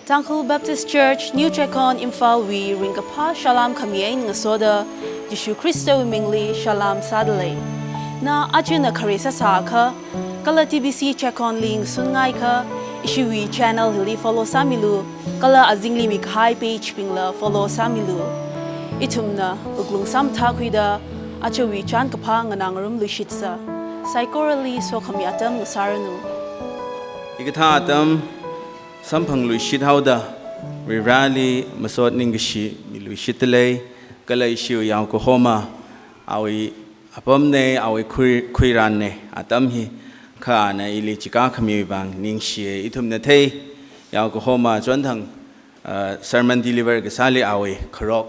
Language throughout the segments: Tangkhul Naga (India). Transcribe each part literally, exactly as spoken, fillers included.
Tangkhul Baptist Church, New Checkon, Imphal wui ringkaphā salām khami eina ngasoda, Jishu Khristawui mingli salām sādalei. Na achina khare sāsākha, kala T B C Checkon li ngasunngaiakha, ishiwui channel hili follow sāmilu, kala azingli mikahai page bingla follow sāmilu. Ithumna wuklung samathākhuida, achawui chānkaphā nganāngarumluishitsa. Saikorali sokhami atam ngasāranu. Hikathā atam samphangluishit haoda, Varivarali masot ningkashi miluishitdalei, kala ishiwui yaokahoma, awui apamna, awui khui, khuirānna, atam hi, kha ana ili chikā khamiwui vang ningshiya. Ithumna thei, yaokahoma chonthang, ah, sermon deliver kasāli awui kharok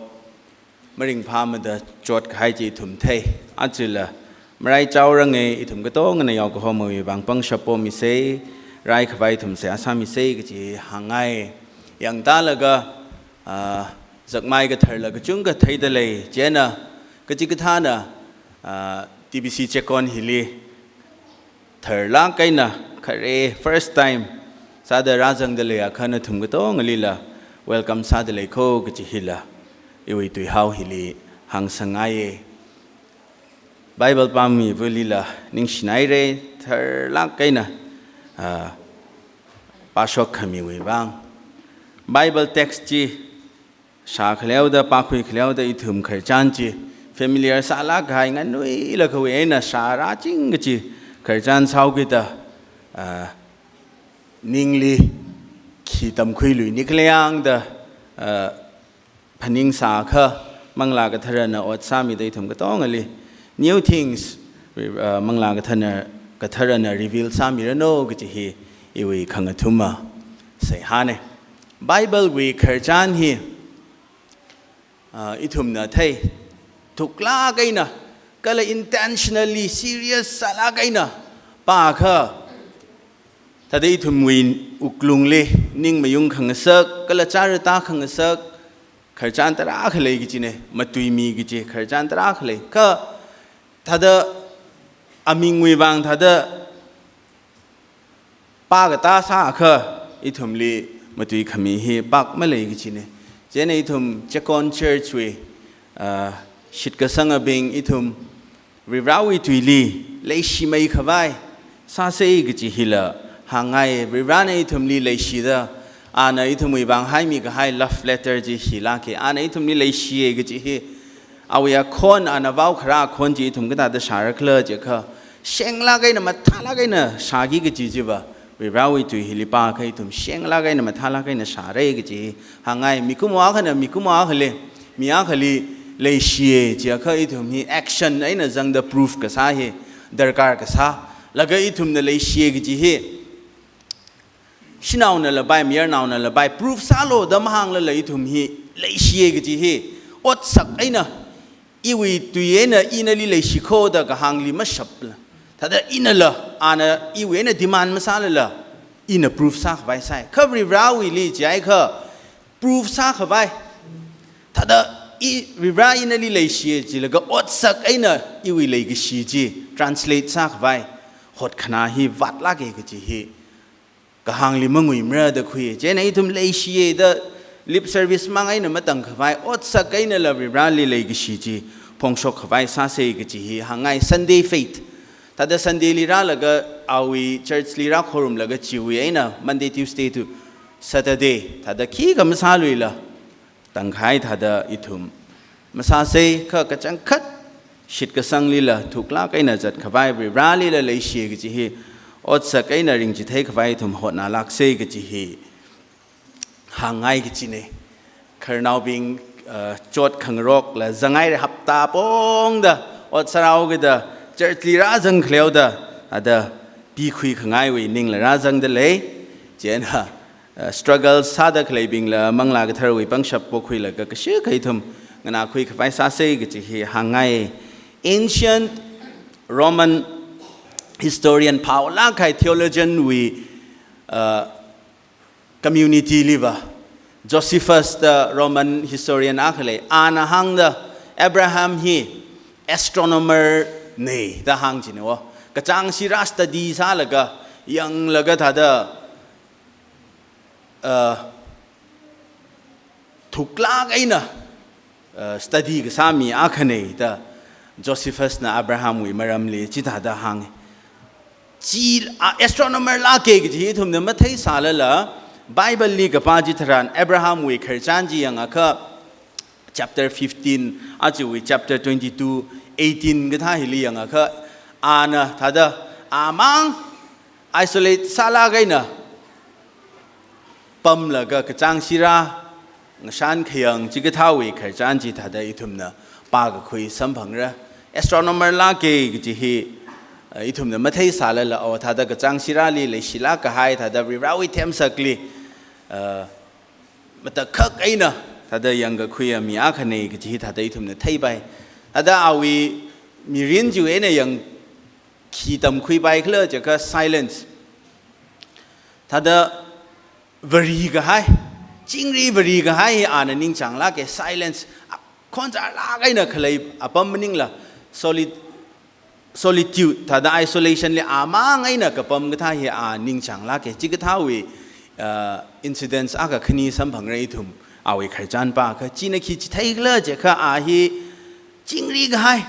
maringphāmada chotkahai chi ithum thei. Achila maraichaoranga, ithum katongana yaokahomawui vang pangshap pomisa, raikhavai ithum seihā sāmisa kaji hāngngai. Yangtālaga, ah, zakmai katharla kachungkha theidalei, chieina kachikathāna, ah, T B C Checkon hili tharlāk eina khare first time sāda rāzangdaleiakha nathum katongalila welcome sādalei kho kaji hila iwui tuihao hili hāngsangngaiya. Bible pāmivalila ningshinaira, tharlāk eina, ah, pāshok khamiwui vang. Bible text chi shākhaleoda, pākhuikhaleoda ithum khararchan chi familiar sālākkahai nganuilakhawui eina shārāching kaji khararchan sāhaokida, ah, ningli khi tamkhuiluini khala yangda, ah, phaningsākha Manglā Katharana ot sāmida ithum katongali new things, ah, Manglā Katharana, Katharana reveal sāmiranu kaji hi iwui khangathuma seihāna. Bible wui khararchan hi, ah, ithumna thei, thuklāk eina, kala intentionally serious sālāk eina pākha, thāda ithumwui wuklungli ning mayung khangasak, kala chara tā khangasak khararchan tarākha lei kajina, matuimi kaji khararchan tarākha lei. Kha thāda amingwui vang thāda pākatā sākha ithumli matui khami hi pākmalei kajina. Chieina ithum Checkon Church wui, ah, shitkasangabing ithum Varivarawui tuili leishimeikhavai sāsa kaji hila hāngngai. Varivarana ithumli leishida, ana ithumwui vang haimikahai love letter chi hilāka. Ana ithumli leishiya kaji hi awui akhon, ana vaokharā akhon chi ithum kathāda shārakhala jiakha, shenglāk eina mathālāk eina shāki kaji chiva, Varivarawui tui hili pākha ithum shenglāk eina mathālāk eina shāra kaji hāngngai. Mikumo akhana mikumo akhali, mi akhali leishiya jiakha ithum hi action eina zangda proof kasā hi darkar kasā. Laga ithumna leishiya kaji hi shanaona labai, mayarnaona labai, proof sālu da mahānglala ithum hi leishiya kaji hi otsak eina, iwui tui eina ina nali leishi kho da kahāngli mashapla. Thāda inala, ana iwui eina demand masālala, ina proof sākhavai sai. Kha Varivarawuili jiakha proof sākhavai. Thāda i, Varivara ina nali leishiya jilaga otsak eina iwui leikashi chi translate sākhavai hotkhanā hi vātlāka kaji hi kahāngli manguimara da khui. Chieina ithum leishiya da lip service mang eina matangkhavai, otsak einala Varivarali leikashi chi phongshokkhavai sāsa kaji hi hāngngai. Sunday faith. Thāda Sunday li rālaga awui church li rākhorumlaga chiwui eina Monday, Tuesday to Saturday thāda khikha masāluila tangkhai thāda ithum masāsa, kha kachangkhat shitkasanglila thuklāk eina zatkhavai, Varivaralila leishiya kaji hi otsak eina ringchitheikhavai ithum hotnālāksa kaji hi hāngngai kajina. Khararnaobing, uh, chot khangarokla zanghaira, hapta pongda ot sārao kida church li rāzangkhaleoda, thāda pikhui khangaiwui ningla rāzangdalei. Chieina, uh, struggle sāda khaleibingla Manglā Katharawui pangshap pokhuilaga kashikha ithum nganākhuikhavai sāsa kaji hi hāngngai. Ancient Roman historian, phaolākkahai theologian wui, uh, community liva Josephus da Roman historian akha lei, ana hāngda Abraham hi astronomer na da hāng jina wo. Kachāngshi rā study sālaga, yanglaga thāda, uh, huklāk eina, uh, study kasā mi akhana da Josephus na Abrahamwui maramli chithāda hānga. Chi, a, astronomer lāka kaji hi ithumna matheisālala, Bible li kapā chitharan Abrahamwui khararchan chi yangakha, chapter fifteen, ajawui chapter twenty-two, eighteen kathā hili yangakha, ana thāda, amang isolate sālāk eina pamlaga kachāng shira ngashan khayang chikathāwui khararchan chithāda ithumna pākakhui samphangra. Astronomer lāka kaji hi, uh, ithumna matheisālala, o, thāda kachāng shirali leishilāk kahai, thāda Varivarāwui themsakli, uh, matakhak eina thāda yangkakhuiya mi akhana kaji hi thāda ithumna theipai. Thāda awui mirin chiwui eina yang khi tamkhuipai khala jiakha silence. Thāda vari kahai, chingri vari kahai hi ana ningchānglāka, silence. Khonzarlāk eina khalei apam maningla, solid solitude, thāda isolation li amang eina kapam kathā hi a ningchānglāka. Chikathāwui, uh, incidents akha khani samphangra ithum awui khararchan pākha. China khi chithei khala jiakha a hi chingri kahai,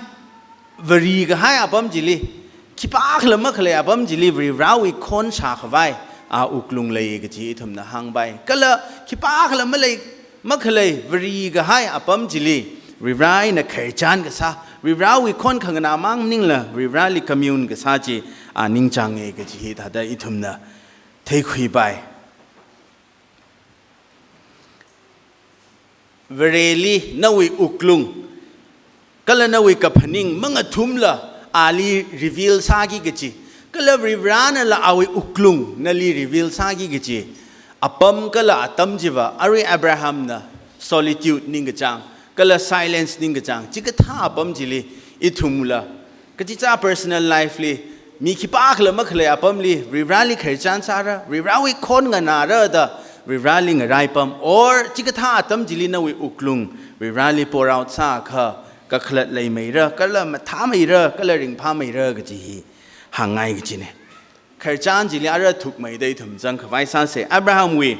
vari kahai apam chili, khipākhala makhalei apam chili Varivarāwui khon shākhavai a wuklung lei kaji ithumna hāngpai. Kala khipākhala malei makhalei vari kahai apam chili Varivarā eina khararchan kasā, Varivarāwui khon khanganā mang maningla Varivarāli commune kasā chi a ningchānga kaji hi thāda ithumna theikhuipai. Vareli nawui wuklung kala nawui kaphaning mangathumla ali reveal sāki kaji, kala Varivarānala awui wuklung nali reveal sāki kaji apam kala atam chiva arui Abrahamna solitude ningkachāng kala silence ningkachāng, chikathā apam chili ithumla kachichā personal life li, mi khipākhala makhalei apamli Varivarāli khararchan sāra, Varivarāwui khon nganāra da Varivarāli ngaraipam, or chikathā atam chili nawui wuklung Varivarāli pour out sākha kakhalat leimeira, kala mathāmeira, kala ringphāmeira kaji hi hāngngai kajina. Khararchan chili ara thukmeida ithum zangkhavai sāsa. Abrahamwui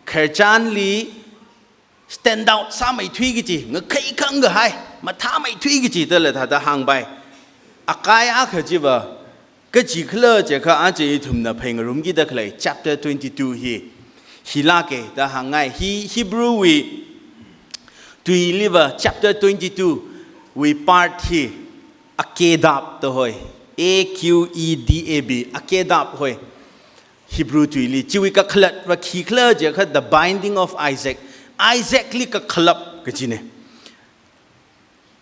khararchanli stand out sāmeithui kaji, ngakhai khangkahai, mathāmeithui kaji dala thāda hāngpai. Akai akha chiva kachi khala jiakha aja ithumna pheingarumkida khalei chapter twenty-two hi, hi lāka da hāngngai. Hi Hebrew wui tuiliva chapter twenty-two wui part hi Akeldab da hoi. A Q E D A B, Akeldab hoi. Hebrew tuili, chiwui kakhalatva khi khala jiakha the binding of Isaac. Isaacli kakhalap kajina.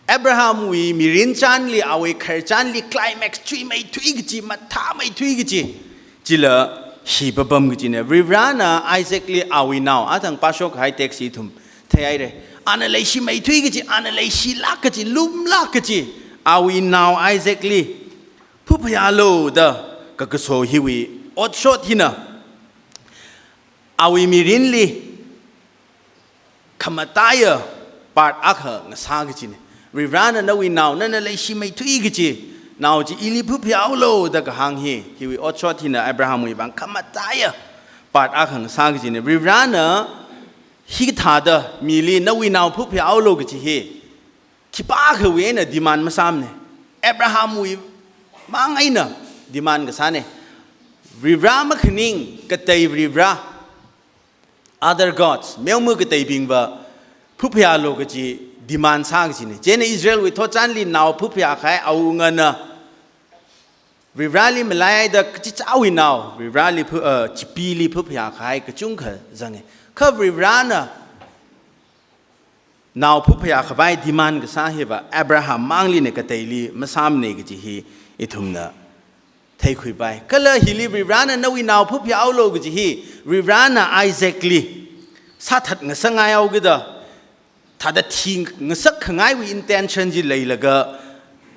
Abrahamwui mirin chānli, awui khararchanli climax chuimeithui kaji, mathāmeithui kaji chila hi papam kajina. Varivarāna Isaacli awui nao, athang pāshok kahai text ithum theihaira. Ana leishimeithui kaji, ana leishilāk kaji, lumlāk kaji, awui nao Isaacli phuphayālu da kakaso hiwui otshot hina awui mirinli khamataiya part akha ngasā kajina. Varivarāna nawui nao, nana leishimeithui kaji nao chi ili phuphayālu da kahāng hi, hiwui otshot hina Abrahamwui vang khamataiya part akha ngasā kajina. Varivarāna hithāda mili nawui nao phuphayālu kaji hi khipākhawui eina demand masāmana. Abrahamwui mang eina demand kasāna. Varivarā makhaning katei varivarā, other gods, meoma kateibingva phuphayālu kaji demand sā kajina. Chieina Israelwui thotchanli nao phuphayā kahai awungana Varivarāli malaihaida kachichāwui nao Varivarāli phu-, uh, chipili phuphayā kahai kachungkha zanga. Kha Varivarāna nao phuphayā khavai demand kasā hiva Abraham manglina, kateili masāmana kaji hi ithumna theikhuipai. Kala hili Varivarāna nawui nao phuphayālu kaji hi Varivarāna Isaacli sāthat ngasakngai haokida thāda thi ngasak khangaiwui intention chi leilaga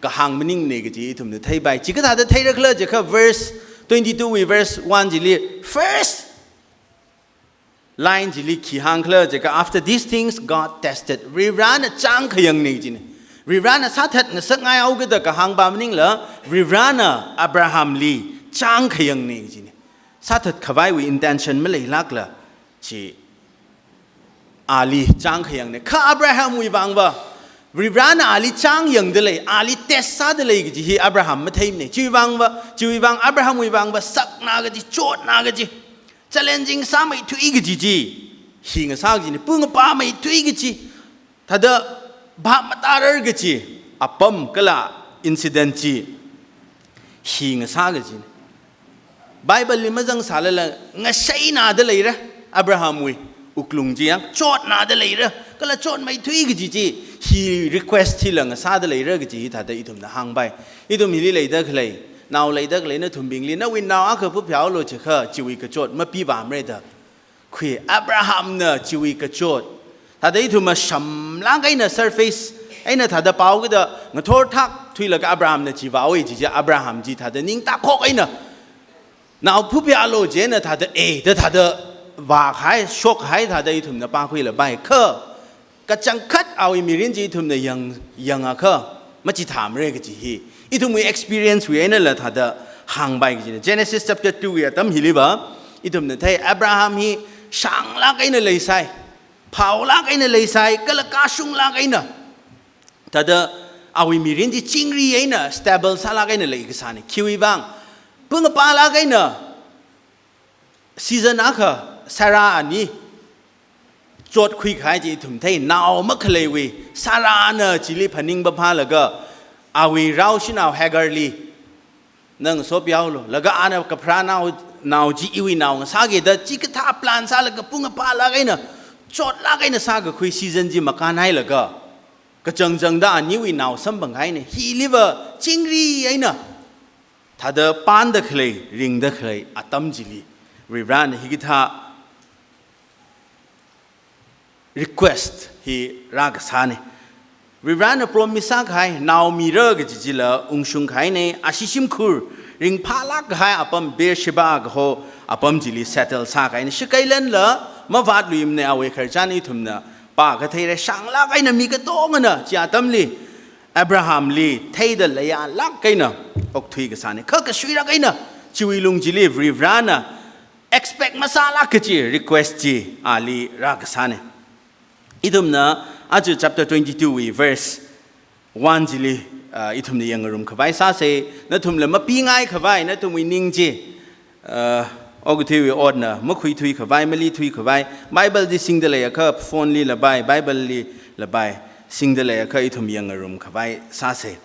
kahāng maningmana kaji ithumna theipai. Chikathāda theira khala jiakha verse twenty-two wui verse one chili, first line chili khi hāng khala jiakha, "After these things God tested." Varivarāna chāngkhayangna kajina. Varivarāna sāthat ngasakngai haokida kahāng pa maningla, Varivarāna Abrahamli chāngkhayangna kajina. Sāthat khavaiwui intention maleilākla chi ali chāngkhayangna. Kha Abrahamwui vangva, Varivarana ali chāngyangda lei, ali test sāda lei kaji hi Abraham matheimana. Chiwui vangva, chiwui vang Abrahamwui vangva sakna kaji, chotna kaji, challenging sāmeithui kaji chi hi ngasā kajina, pungapa meithui kaji, thāda bhap matārar kaji apam kala incident chi hi ngasā kajina. Bible li mazangsālala ngashaina da leira, Abrahamwui wuklung chi yang chotna da leira, kala chotmeithui kaji chi hi request hila ngasāda leira kaji hi thāda ithumna hāngpai. Ithum hili leida khalei, nao leida khalei nathumbingli, nawui nao akha phaphaolu chiakha chiwui kachot mapivāmara da khui Abrahamna chiwui kachot. Thāda ithumna shamlāk eina surface eina thāda pao kida ngathor thak thuilaga Abrahamna chi vāoi chi chi Abraham chi thāda ningtakhok eina nao phaphaolu chieina thāda e da thāda vākahai, shokkahai thāda ithumna pākhuilapai. Kha kachangkhat awui mirin chi ithumna yang, yangakha machithāmara kaji hi ithumwui experience wui einala thāda hāngpai kajina. Genesis chapter two wui atam hiliva ithumna thei Abraham hi shānglāk eina leisai, phaolāk eina leisai, kala kashunglāk eina thāda awui mirin chi chingri eina stable sālāk eina leikasāna. Khiwui vang, pungapalāk eina season akha Sarah ani chotkhui kahai chi ithum thei, nao makhaleiwui Sarahna chili phaning paphālaga awui rao shanao Hagarli, nang sopiaolu, laga ana kapharā nao, nao chi iwui nao ngasāki da chikathā plan sālaga pungapalāk eina chotlāk eina sākakhui season chi makānhailaga kachangchangda aniwui nao samphanghaina. Hiliva chingri eina thāda panda khalei, ringda khalei atam chili Varivarana hikathā request hi rākasāna. Varivarana promise sākahai nao mira kaji chila ungshung kahaina. Ashi shimkhur ringphālāk kahai apam Beersheba kaho apam chili settle sākahaina. Shakeilanla mavātluimana, awui khararchan ithumna pākatheira. Shānglāk eina mi katongana chi atamli Abrahamli theida leiyalāk eina okthui kasāna. Kha kashuirak eina chiwui lung chili Varivarana expect masālāk kaji request chi ali rākasāna. Ithumna aja chapter twenty-two wui verse one chili, ah, ithumna yangngarum khavai sāsa. Nathumla mapingai khavai, nathumwui ning chi, ah, okathuiwui otna makhuithui khavai, malithui khavai, Bible chi singda leiakha, phone lila pai, Bible lila pai, singda leiakha ithum yangngarum khavai sāsa.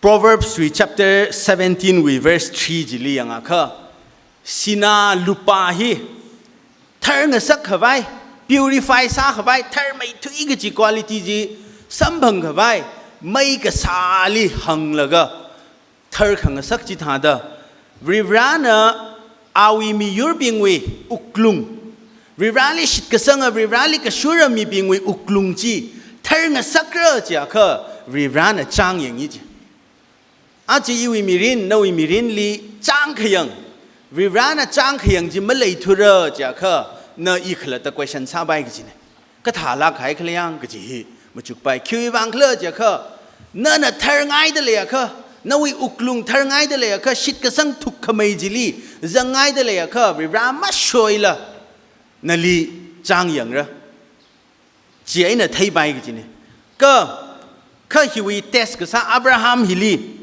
Proverbs wui chapter seventeen wui verse three chili yangakha, sinā lupā hi tharngasak khavai, purify sākhavai, tharmeithui kaji quality chi samphang khavai, mei kasāli hānglaga tharkhangasak chithāda, Varivarana awui miyurbingwui wuklung, Varivarali shitkasanga, Varivarali kashura mibingwui wuklung chi tharngasakra chiakha Varivarana chāngyangi chi. Aja iwui mirin, nawui mirinli chāngkhayang, Varivarana chāngkhayang chi maleithura chiakha, na i khalatta question sāpai kajina. Kathālāk kahai khala yang kaji hi machukpai. Khiwui vang khala chiakha, nana tharngaida leiakha, nawui wuklung tharngaida leiakha, shitkasang thukkhamei chili zangngaida leiakha, Varivara mashoila nali chāngyangra. Chieina theipai kajina. Kha, kha hiwui test kasā Abraham hili,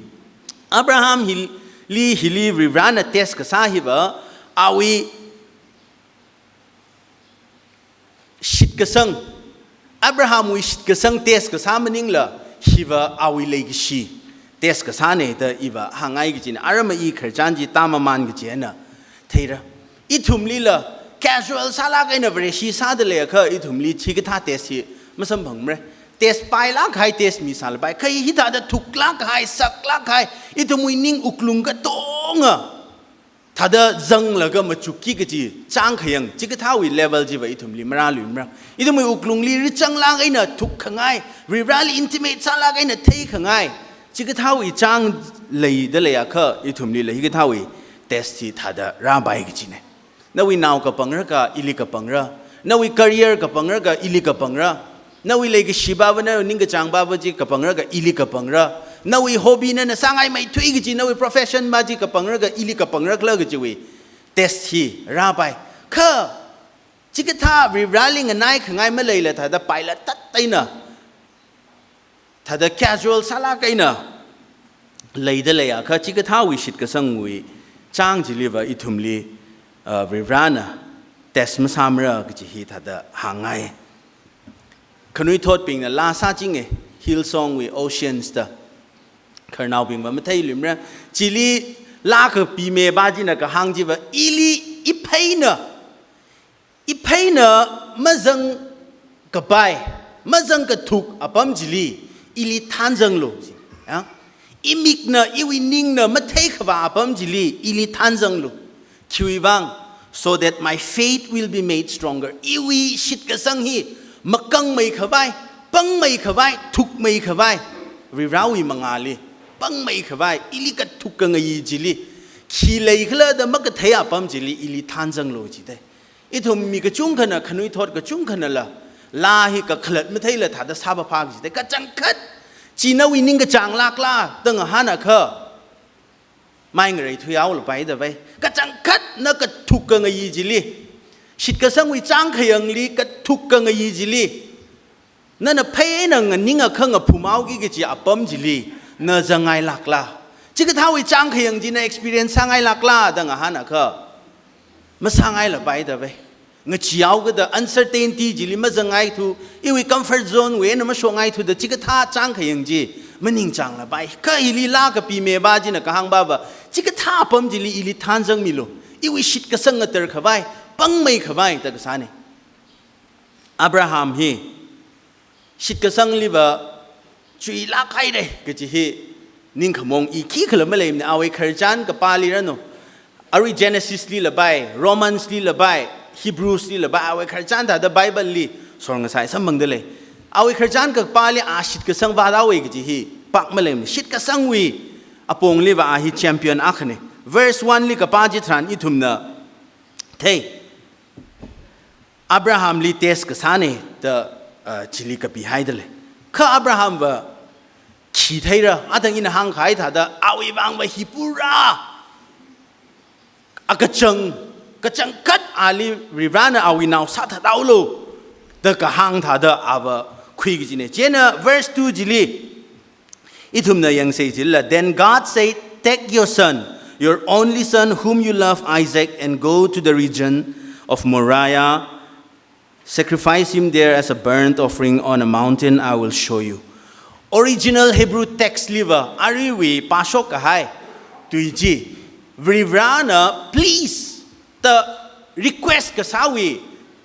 Abraham hili, hili Varivarana test kasā hiva, awui shitkasang, Abrahamwui shitkasang test kasā maningla, hiva awui leikashi test kasāna da iva hāngngai kajina. Aram i khararchan chi tamamān kajina theira. Ithumlila casual sālāk eina Vareshi sāda leiakha, ithumli chikathā test hi masamphangmara. Test pailāk kahai, test misālapai. Kha hithāda thuklāk kahai, saklāk kahai, ithumwui ning wuklung katonga thāda zanglaga machukki kaji chāngkhayang chikathāwui level chiva ithumli marāluimara. Ithumwui wuklungli richanglāk eina thukkhangai, Varivarali intimate sālāk eina theikhangai chikathāwui chāng leida leiakha, ithumlila hikathāwui test hi thāda rāpai kajina. Nawui nao kapangra ka ili kapangra, nawui career kapangra ka ili kapangra, Nawui leikashi pava, nawui ningkachang pava chi kapangra ka ili kapangra. Nawui hobby nana sāngai meithui kaji, nawui profession ma chi kapangra ka ili kapangra khala kajiwui test hi rāpai. Kha, chikathā Varivarali nganai khangai maleila thāda pailatat eina, thāda casual sālāk eina leida leiakha, chikathāwui shitkasangwui chang chiliva ithumli, uh, Varivarana test masāmara kaji hi thāda hāngngai. Khanuithotbingna laa sāchinge, Hillsong wui Oceans da. Khararnaobingva matheiluimara. Chili laa kapime pā china kahāng chiva, ili, ipheina, ipheina mazangkapai, mazangkathuk apam chili ili thānzanglu. Ya? Imikna, iwui ningna matheikhavā apam chili ili thānzanglu. Khiwui vang, so that my faith will be made stronger. Iwui shitkasang hi makangmeikhavai, pangmeikhavai, thukmeikhavai, Varivarawui mangāli pangmeikhavai, ili kathuk kangayi chili, khi leikhala da makathei apam chili ili thānzanglu jidei. Ithum mi kachungkhana, khanuithot kachungkhanala, laa hi kakhalat matheila thāda sāpapha kajidei. Kachangkhat, chi nawui ningkachāng lākla da ngahānakha, mai ngareithuihaolapai davai. Kachangkhat na kathuk kangayi chili, shitkasangwui changkhayangli kathuk kangayi chili, nana phei eina nganingakha ngaphumhaoki kaji apam chili na zangngailākla? Chikathāwui changkhayang chi na experience sāngailākla da ngahānakha, masāngailapai davai. Ngacheehaokida uncertainty chili mazangngaithu, iwui comfort zone wui eina mashokngaithuda chikathā changkhayang chi maningchānglapai. Kha hili laa kapime pā china kahāng pava, chikathā apam chili ili thānzangmilu. Iwui shitkasang ngatarkhavai, pangmeikhavai da kasāne. Abraham hi shitkasangliva chuilāk haire kaji hi ningkhamong i khikhala maleimane. Awui khararchan kapāli ranu, arui Genesis li lapai, Romans li lapai, Hebrews li lapai, awui khararchan thāda Bible li sorngasai samphangda lei. Awui khararchan kapāli a shitkasang vāthaowe kaji hi pak maleimane. Shitkasangwui apongliva a hi champion akhane. Verse one li kapā chitharan ithumna thei, Abrahamli test kasāne da, uh, chili kapihaida lei. Kha Abrahamva khi theira, athang ina hāngkahai thāda, awui vangva hi pura akachang, kachangkhat ali Varivarana awui nao sāthathaolu da kahāng thāda ava khui kajine. Chieina verse two chili ithumna yangsei chila, "Then God said, 'Take your son, your only son whom you love, Isaac, and go to the region of Moriah. Sacrifice him there as a burnt offering on a mountain I will show you.'" Original Hebrew text liva, aruiwui pāshok kahai tui chi, Varivarana please da request kasāwui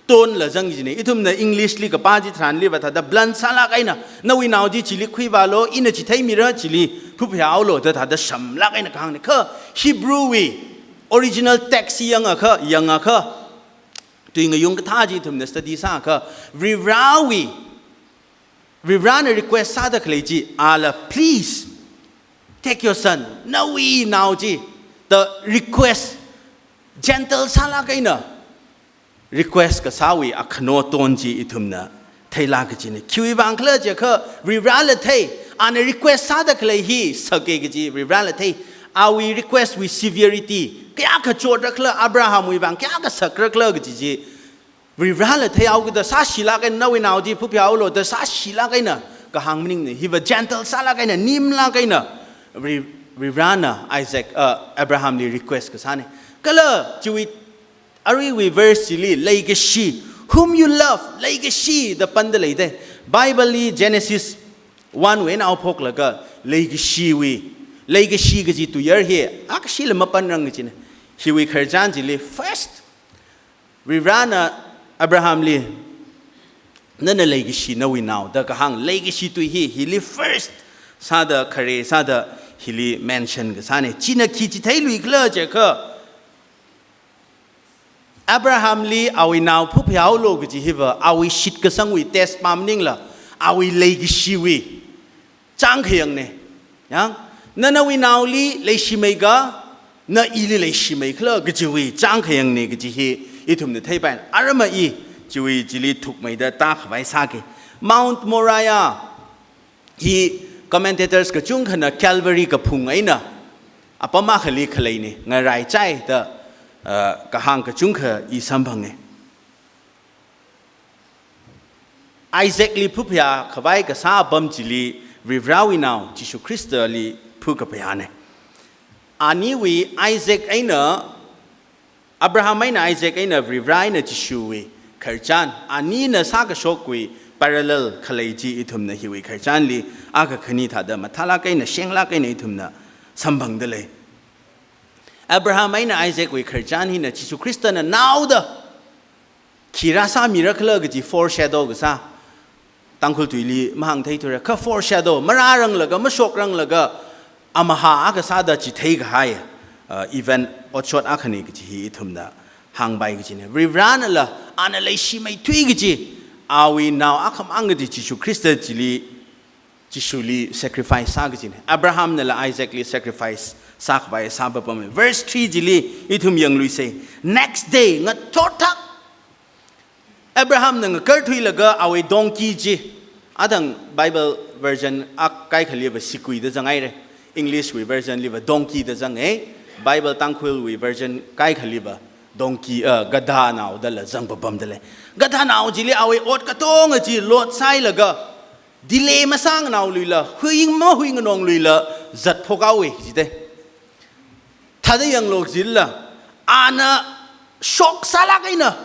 tone la zang jine. Ithumna English li kapā chitharanliva thāda blunt sālāk eina, "Nawui nao chi chili khuivālu, ina chi theimira, chili phaphaolu" da thāda shamlāk eina kahāngne. Kha Hebrew wui original text yangakha, yangakha, tui ngayung kathā chi ithumna study sākha, Varivarawui, Varivarana request sāda khalei chi, ala, "Please, take your son, nawui nao chi," da request, gentle sālāk eina request kasāwui akhano tone chi ithumna theilāk kajine. Khiwui vang khala jiakha, Varivarala thei, ana request sāda khalei hi sake kaji Varivarala thei. Awui request wui severity kayākha chotrakhala, Abrahamwui vang kayākha sakrakhala kaji chi Varivarala theihaokida, sāshilāk eina, "Nawui nao chi phaphaolu" da sāshilāk eina kahāng maningne. Hiva gentle sālāk eina, nimlāk eina Vari-, Varivarana Isaac, uh, Abrahamli request kasāne. Kala chiwui aruiwui verse chili, "Leikashi, whom you love," leikashi da panda leidei. Bible li Genesis one wui eina haophoklaga leikashiwui, leikashi kaji tuiyar hi akashila mapanrang kajine. Hiwui khararchan chili first, Varivarana Abrahamli, "Nana leikashi nawui nao" da kahāng leikashi tui hi, hili first sāda, khare sāda hili mention kasāne. China khi chitheiluikhala jiakha, Abrahamli awui nao phaphaolu kaji hiva awui shitkasangwui test pa maningla, awui leikashiwui changkhayangne. Yang, "Na nawui naoli leishimeika, na ili leishimeikhala kajiwui changkhayangne" kaji hi ithumna theipai. Arama i chiwui chili thukmeida tākhavai sāke. Mount Moriah hi commentators kachungkhana Calvary kaphung eina apam akhali khaleina, ngaraichai da, uh, kahāng kachungkha i samphanga. Isaacli phuphayā khavai kasā apam chili Varivarāwui nao Jishu Khristali phukaphayāna. Aniwui Isaac eina, Abraham eina Isaac eina Varivarā eina Jishuwui khararchan, anina sākashokwui parallel khalei chi ithumna hiwui khararchanli akha khani thāda mathālāk eina, shenglāk eina ithumna samphangda lei. Abraham eina Isaacwui khararchan hina Jishu Khristana naoda khi rāsāmirakhala kaji foreshadow kasā, Tangkhul tuili mahāngtheithura, kha foreshadow, marāranglaga, mashokranglaga, amahā akha sāda chitheikahai, uh, event otshot akhana kaji hi ithumna hāngpai kajina. Varivarānala ana leishimeithui kaji, awui nao akhamang kaji Jishu Khrista chili, Jishuli sacrifice sā kajina. Abrahamnala Isaacli sacrifice sākhavai sāpapama. Verse three chili ithum yangluisa. Next day, ngathorthak Abrahamna ngakarthuilaga awui donkey chi, athang Bible version akha kaikhaliva siguida zanghaira. English wui version liva donkey da zanga. Bible Tangkhulwui version kaikhaliva donkey, uh, gadhanao dala zangpapamda lei. Gadhanao chili awui ot katonga chi load sāhailaga, delay masānganaoluila, hui mahuinganongluila zatphok haowa jida. Thāda yanglu jilala, ana shoksālāk eina,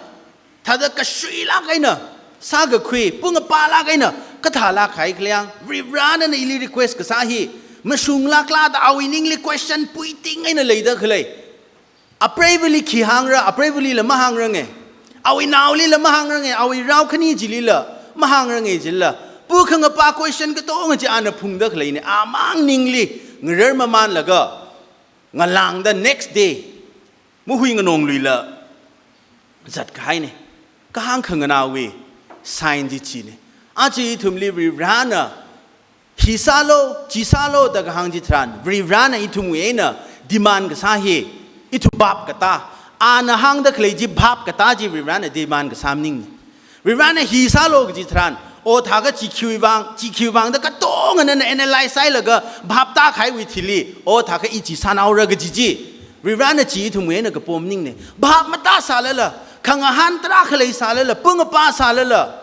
thāda kashuilāk eina, sākakhui, pungapālāk eina, kathālāk kahai khaleiya, Varivarāna ili request kasā hi mashunglākla da awui ningli question puiting eina leida khalei. Apreivali khi hāngra, apreivalila mahāngranga. Awui naolila mahāngranga, awui rao khani chilila mahāngranga jilala, pu khangapa question katonga chi ana phungda khaleina, amang ningli ngarar mamanlaga, ngalāngda next day, mahuinganongluila zatkahaina. Kahāng khanganāwui sign chi china. Aja ithumli Varivarāna hi sālu, chi sālu da kahāng chitharan, Varivarāna ithumwui eina demand kasā hi, ithum bhap katā, ana hāngda khalei chi bhap katā chi Varivarāna demand kasā maningna. Varivarāna hi sālu kaji tharan, o thākha chi khiwui vang, chi khiwui vang da katongana analyze sāhailaga bhap tākahaiwui thili, o thākha i chi sānaora kaji chi, Varivarāna chi ithumwui eina kapom maningna. Bhap matāsālala, khangahān tarākha leisālala, pungapā sālala,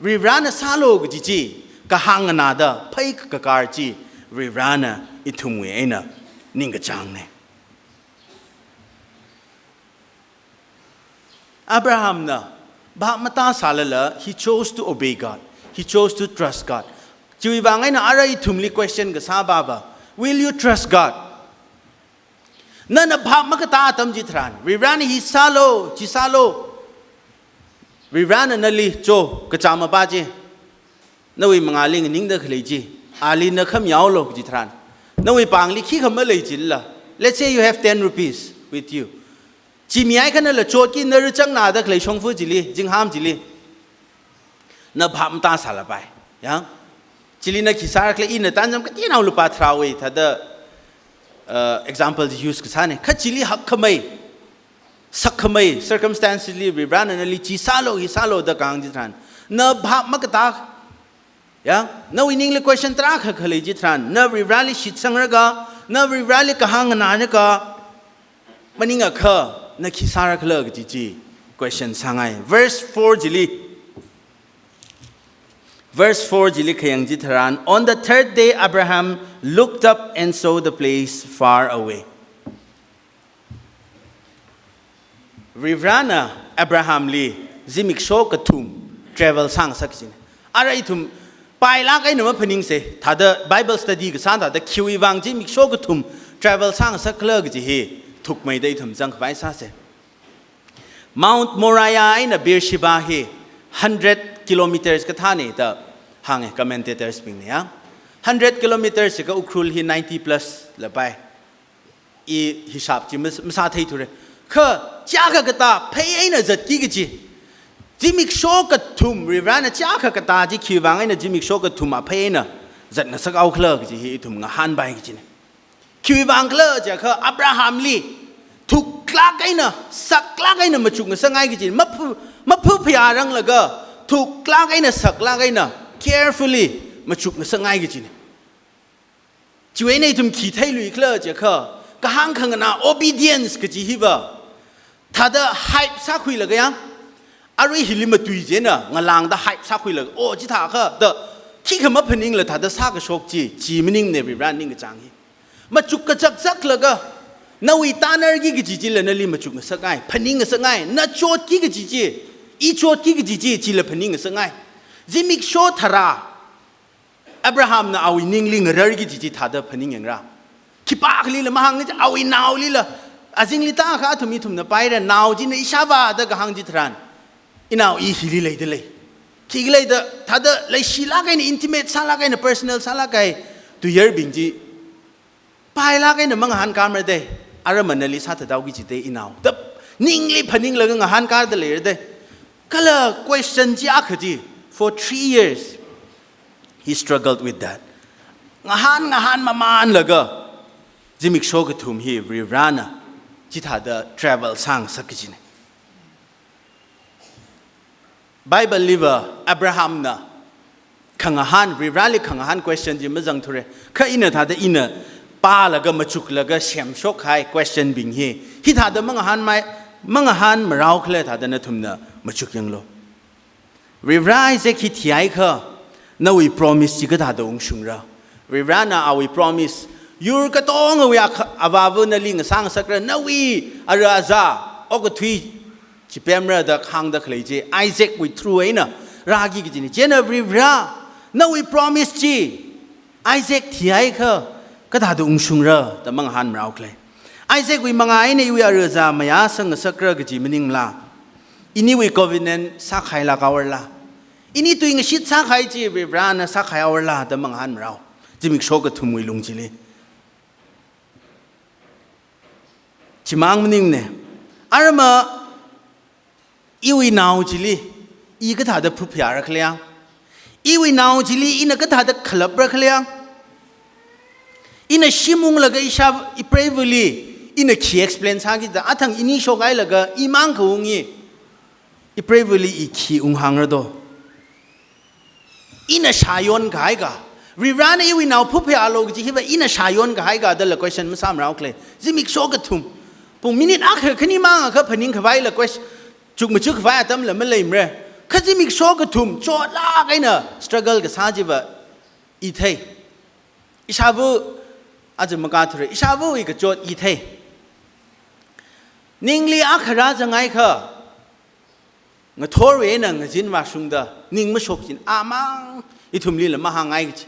Varivarāna sālu kaji chi, kahāng nganāda phei kakar chi, Varivarāna ithumwui eina ningkachāngna. Abrahamna bhap matāsālala, he chose to obey God. He chose to trust God. Chiwui vang eina ara ithumli question kasā pava, will you trust God? Nana bhap makatā atam chitharan, Varivarāna hi sālu, chi sālu, Varivarāna nali cho, kachāmapa chi, nawui mangāli nganingda khalei chi, ali na khamihaolu kaji tharan, nawui pāngli khikha malei chilala, let's say you have ten rupees with you. Chi mihaiakha nala chotki na rāchang nada khalei shongfa chili, zingham chili, na bhap matāsālapai. Ya? Chili na khi sāra khala, ina tanzam kateonao lupā tharāwui thāda, uh, example use kasāna. Kha chili hakkhamei, sakkhamei, circumstantially Varivarāna nali chi sālu, hi sālu da kahāng chitharan, na bhap makatā. Ya? Nawui ningli question tarākha khalei chitharan, na Varivarāli shitsangraga, na Varivarāli kahāng nganālaga, maningakha na khi sāra khala kaji chi question sāngai. Verse four chili, verse four chili khayang chitharan, on the third day Abraham looked up and saw the place far away. Varivarāna Abrahamli zimiksho kathum travel sāngasak kajina. Ara ithum pailāk eina maphaningse, thāda Bible study kasā thāda khiwui vang zimiksho kathum travel sāngasak khala kaji hi thukmeida ithum zangkhavai sāse. Mount Moriah eina Beersheba hi hundred kilometers kathāna da hānga commentators bingna ya. Hundred kilometers jiakha Ukhrul hi ninety plus lapai. I hisab chi mas-, masātheithura. Kha chiyākha katā phei eina zatki kaji, zimiksho kathum, Varivarāna chiyākha katā chi khiwui vang eina zimiksho kathum aphei eina zatngasak haokhala kaji hi ithum ngahānpai kajina. Khiwui vang khala jiakha Abrahamli thuklāk eina, saklāk eina machukngasakngai kajina. Maphu-, maphuphayāranglaga, thuklāk eina, saklāk eina, carefully machuk ngasakngai kajina. Chiwui eina ithum khi theilui khala jiakha, kahāng khanganā obedience kaji hiva, thāda hype sākhuilaga yang, arui hili matui china ngalāngda hype sākhuilaga, oh, chithākha da, khikha maphaningla thāda sākashok chi, chi maningmana Varivarā ningkachāng hi. Machuk kachakchaklaga, nawui tanarki kaji chila nali machuk ngasakngai, phaning ngasakngai, na chotki kaji chi, i chotki kaji chi, chila phaning ngasakngai. Zimiksho tharā, Abrahamna awui ningli ngararki kaji chi thāda phaning yangra. Khipākhalila mahāng, awui naolila, azingli tākha athum ithumna paira, nao china ishāvā da kahāng chitharan, inao, i hili leidalei. Khikhala da, thāda leishilāk eina, intimate sālāk eina, personal sālāk kahai tuiyārbing chi pailāk eina mangahānkāmara da, arama nali sāthathaoki kaji da inao, da ningli phaninglaga ngahānkāda leira da. Kala question chi akha chi, for three years, he struggled with that. Ngahān, ngahānmamānlaga, zimiksho kathum hi Varivarāna chithāda travel sāngasak kajina. Bible liva Abrahamna khangahān, Varivarāli khangahān question chi mazangthura. Kha ina thāda ina pālaga machuklaga semshok kahai question bing hi, hithāda mangahānmai, mangahānmarao khala thāda nathumna machuk yanglu. Varivarā, Isaac hi thihaiakha, nawui promise chi kathāda ungshungra? Varivarāna awui promise, yur katongawui akha-, avāva nali ngasā ngasakra, nawui ara azā okathui chipemra da hāngda khalei chi, Isaac wui through eina rāki kajina. Chieina Varivarā, nawui promise chi, Isaac thihaiakha, kathāda ungshungra da mangahānmarao khala. Isaac wui manga eina iwui ara azā mayāsang ngasakra kaji maningla? Iniwui covenant sākhailāk haorala? Ini tuingashit sākahai chi Varivarāna sākhai haorala da mangahānmarao, zimiksho kathumwui lung chili. Chimang maningmana. Arama, iwui nao chili i kathāda phaphayāra khala yang? Iwui nao chili ina kathāda khalapra khala yang? Ina shim unglaga ishāva, ipreivali ina khi explain sāki da, athang ini shokhailaga imang kaungi, ipreivali i khi unghāngra do? Ina shāyonkahai ka, Varivarāna iwui nao phaphayālu kaji hiva ina shāyonkahai ka dala question masāmarao khala. Zimiksho kathum, pung minute akha khani mang akha phaningkhavaila question, chukmachukkhavai atamla maleimara. Kha zimiksho kathum chotlāk eina struggle kasā chiva i thei. Ishāva, aja makāthura, ishāvawui kachot i thei. Ningli akha rāzangakha, ngathorwui eina ngazin vāshungda ning mashok china amang, ithumlila mahāngngai kaji.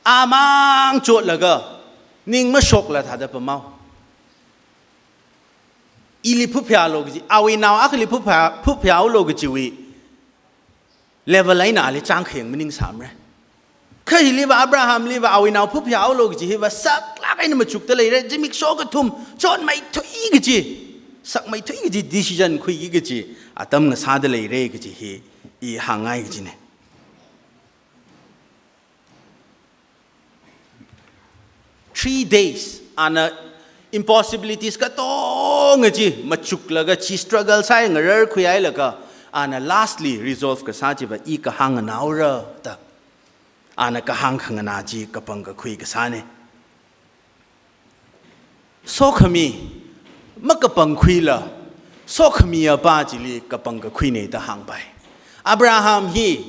Amang chotlaga ning mashokla thāda pamhao. Ili phaphayālu kaji, awui nao akhali phaphayā, phaphayālu kajiwui level eina ali chāngkhayang maningsāmara. Kha hiliva Abrahamliva awui nao phaphayālu kaji hiva saklāk eina machukda leira, zimiksho kathum chotmeithui kaji, sakmeithui kaji decision khuiki kaji atam ngasāda leira kaji hi i hāngngai kajina. Three days, ana impossibilities katonga chi machuklaga chi struggle sāi ngararkhuihailaga, ana lastly resolve kasā chiva i kahāng nganāhaora da. Ana kahāng khanganā chi kapangkakhui kasāna. Sokhami makapangkhuila, sokhami apā chili kapangkakhuina da hāngpai. Abraham hi,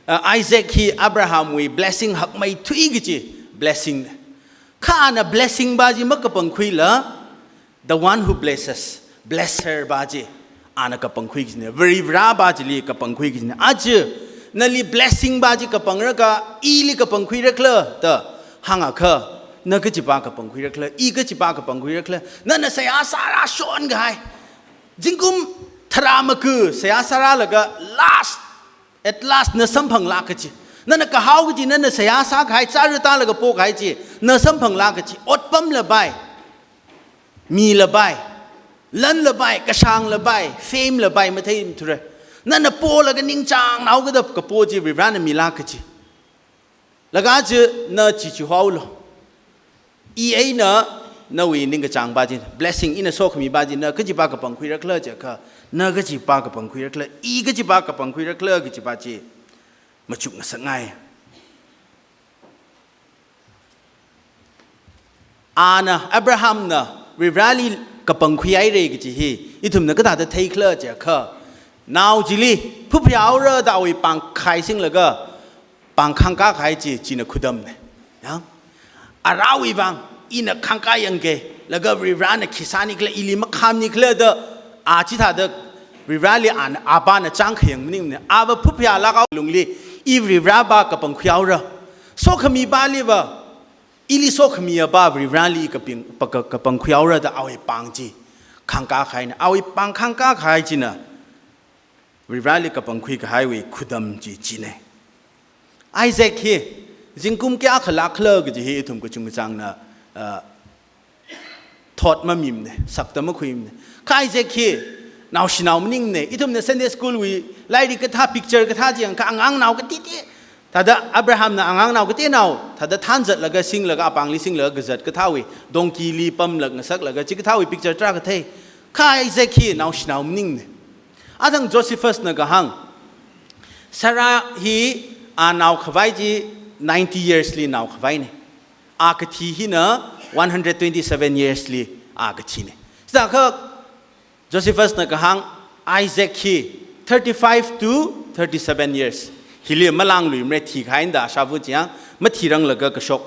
uh, Isaac hi Abrahamwui blessing hakmeithui kaji blessing. Kha ana blessing pā chi makapangkhuila, the one who blesses, blesser pā chi ana kapangkhui kajina, Varivarā pā chili kapangkhui kajina. Aja nali blessing pā chi kapangraka, ili kapangkhuirakhala da hāngakha, na kachipā kapangkhuirakhala, i kachipā kapangkhuirakhala, nana seihā sārāshon kahai, zingkum tharā maku seihā sārālaga last, at last na samphanglāk kaji. Nana kahao kaji, nana seihā sākahai, chara tālaga pokahai chi na samphanglāk kaji. Otpamla pai, mila pai, lanla pai, kashāngla pai, famela pai, matheithura. Nana polaga ningchānghaokida kapo chi Varivarāna milāk kaji. Laga aja na chi chihaolu. I eina nawui ningkachāngpa chi, blessing ina sokhamipa chi, na kachipa kapangkhuirakhala jiakha, na kachipa kapangkhuirakhala, i kachipa kapangkhuirakhala kachipa chi, machukngasakngai. Ana, Abrahamna Varivarali kapangkhuihaira kachi hi, ithumna kathāda theikhala jiakha, nao chili phaphayāhaora da awui pāng khaisinglaga, pāng khangkā kahai chi, china khudamna. Ya? Arawui vāng, ina khangkā yangke, laga Varivarana khi sānikhala, ili makhamnikhala da, a chithāda Varivarali ana, apāna chāngkhayang maningmana. Ava phaphayālāk haowa lungli, i Varivarapa kapangkhuihaora. Sokhamipaliva, ili sokhamiya pa Varivarali kaping, pa ka, kapangkhuihaora da awui pāng chi khangkā kahaina. Awui pāng khangkā kahai china Varivarali kapangkhui kahaiwui khudam chi china. Isaac hi zingkum kayākha lākkhala kaji hi ithum kachungkachāngna, ah, thot mamimana, sakta makhuimana. Kha Isaac hi naoshinao maningmana. Ithumna Sunday school wui lairik kathā, picture kathā chi yangakha, angangnao katiti. Thāda Abrahamna angangnao katinao, thāda thanzatlaga singlaga, apāngli singlaga kazat kathāwui, donkey li pamlāk ngasaklaga, chikathāwui picture tarākha thei. Kha Isaac hi naoshinao maningmana. Athang Josephusna kahāng, Sarah hi a naokhavai chi ninety years li naokhavaina. A kathi hina one hundred twenty-seven years li a kathina. Chithākha Josephusna kahāng, Isaac hi thirty-five to thirty-seven years. Hili malāngluimara, thikahai eina da ashāva chi yang, mathiranglaga kashok,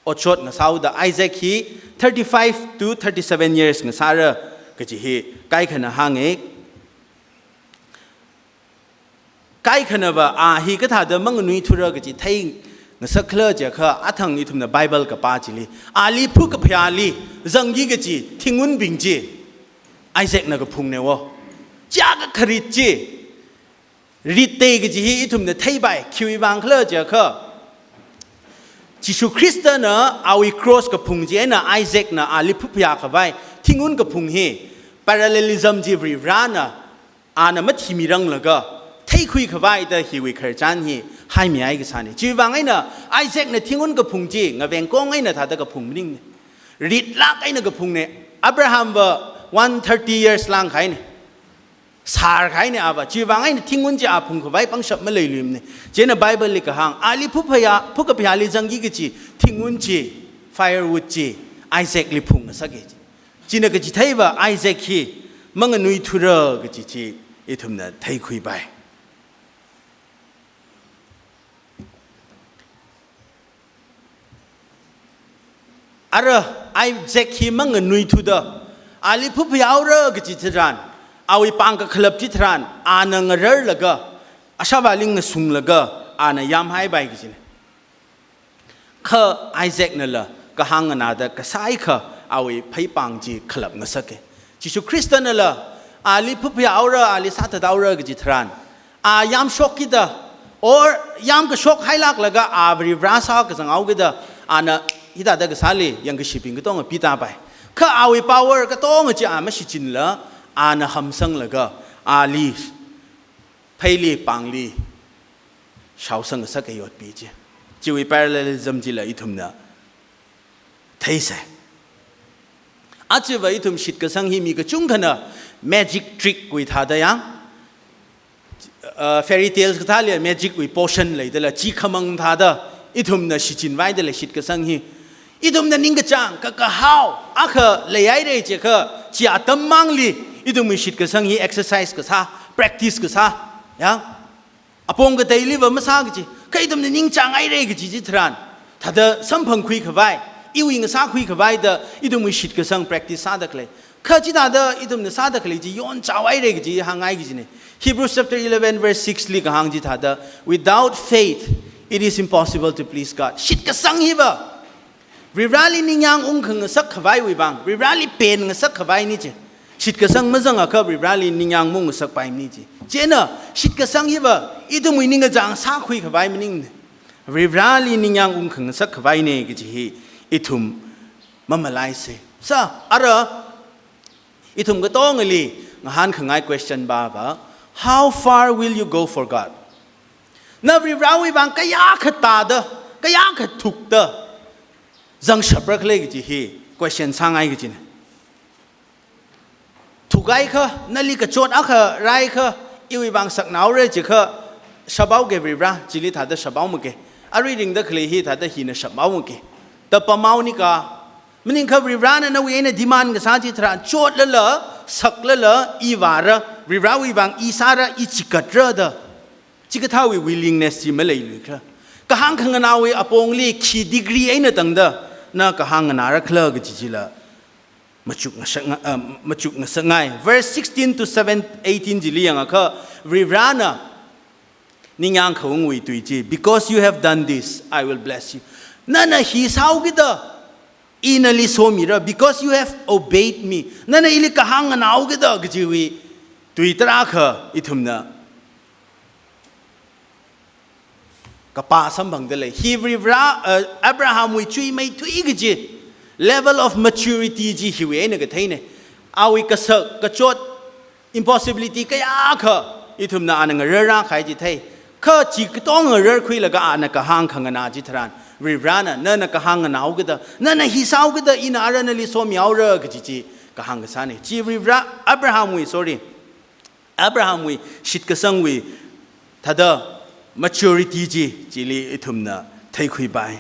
otshot ngasāhaoda Isaac hi thirty-five to thirty-seven years ngasāra kaji hi kaikhana hānga. Kaikhanava a hi kathāda manganuithura kaji theingasakhala jiakha, athang ithumna Bible kapā chili, ali phaphayāli zangki kaji thingunbing chi Isaacna kaphungna wo. Chiakha kharit chi, ritta kaji hi ithumna theipai, khiwui vāng khala jiakha, Jishu Khristana awui cross kaphung chieina Isaacna ali phaphayā khavai thingun kaphung hi, parallelism chi Varivarana ana mathimiranglaga theikhui khavai da hiwui khararchan hi haimihai kasāna. Chiwui vāng eina Isaacna thingun kaphung chi ngavengkong eina thāda kaphung maningmana. Ritlāk eina kaphungna. Abrahamva one thirty years lāngkahaina. Sārkahaina ava. Chiwui vāng eina thingun chi a phungkhavai pangshap maleiluimana. Chieina Bible li kahāng, ali phaphayā, phaphayāli zangki kaji thingun chi, firewood chi, Isaacli phungngasaka. China kachitheiva Isaac hi manganuithura kaji chi ithumna theikhuipai. Ara Isaac hi manganuithuda, ali phaphayāhaora kaji chitharan, awui pāng kakhalap chitharan, ana ngararlaga, ashāvāli ngasunglaga, ana yāmhaipai kajina. Kha Isaacnala kahāng nganāda kasāikha awui pheipāng chi khalap ngasaka. Jishu Khristanala ali phaphayāhaora, ali sāthathaora kaji tharan, a yāmshokkida, or yāmkashok hailāklaga a Varivara sākazanghaokida, ana hithāda kasāli yangkashibing katonga pitāpai. Kha awui power katonga chi a mashichinla, ana hamsanglaga ali pheili pāngli shaosang ngasaka yotpi chi. Chiwui parallelism chila ithumna theisa. Ajava ithum shitkasang hi mi kachungkhana magic trick wui thāda yang, uh, fairy tales kathāli magic wui potion leidala, chi khamang thāda ithumna shichinvaidala shitkasang hi. Ithumna ningkachāng, kakahao akha leihaira jiakha, chi atam mangli ithumwui shitkasang hi exercise kasā, practice kasā, ya. Apong kateiliva masā kaji, kha ithumna ningchānghaira kaji chitharan, thāda samphangkhui khavai, iwui ngasākhui khavai da ithumwui shitkasang practice sāda khalei. Kha chithāda ithumna sāda khalei chi yonchao haira kaji hāngngai kajina. Hebrews chapter eleven verse six li kahāng chithāda, "Without faith, it is impossible to please God." Shitkasang hiva Varivarali ningyāng ungkhangasak khavaiwui vāng, Varivarali penngasak khavaina chi. Shitkasang mazangakha Varivarali ningyāng maungngasakpaimana chi. Chieina shitkasang hiva ithumwui ningkachāng sākhui khavai maningmana. Varivarali ningyāng ungkhangasak khavaina kaji hi ithum mamalaisa. Sā, ara ithum katongali ngahānkhangai question pava, "How far will you go for God?" Na Varivarawui vāng kayākha tāda, kayākha thukda zangshapra khala kaji hi question sāngai kajina. Thukaikha, nali kachot akha rāikha, iwui vang saknaora jiakha, shaphaoki Varivarā, chili thāda shaphaomaki. Arui ringda khalei hi thāda hina shaphaomaki. Da pamhaonika, maningakha Varivarāna nawui eina demand kasā chitharan, chotlala, saklala, i vāra, Varivarāwui vang i sāra, i chigatra da. Chikathāwui willingness chi maleiluikhala. Kahāng khanganāwui apongli khi degree eina tangda, na kahāng nganārakhala kaji chila machuk ngasaknga-, uh, machuk ngasakngai. Verse sixteen to seven, eighteen chili yangakha, Varivarāna ningyāng khaungwui tui chi, "Because you have done this, I will bless you." Nana hi sāhaokida, ina nali somira, "Because you have obeyed me." Nana ili kahāng nganāhaokida kajiwui tui tarākha ithumna kapā samphangda lei. Hi Varivarā, uh, Abrahamwui chuimeithui kaji, level of maturity chi hiwui eina katheina. Awui kasak, kachot, impossibility kayākha ithumna ana ngararrākahai chi thei. Kha chi katonga ngararkhuilaga ana kahāng khanganā chitharan, Varivarāna, "Nana kahāng nganāhaokida, nana hi sāhaokida, ina ara nali somihaora," kaji chi kahāng kasāna. Chi Varivarā, Abrahamwui, sorry, Abrahamwui shitkasangwui thāda maturity chi, chili ithumna theikhuipai.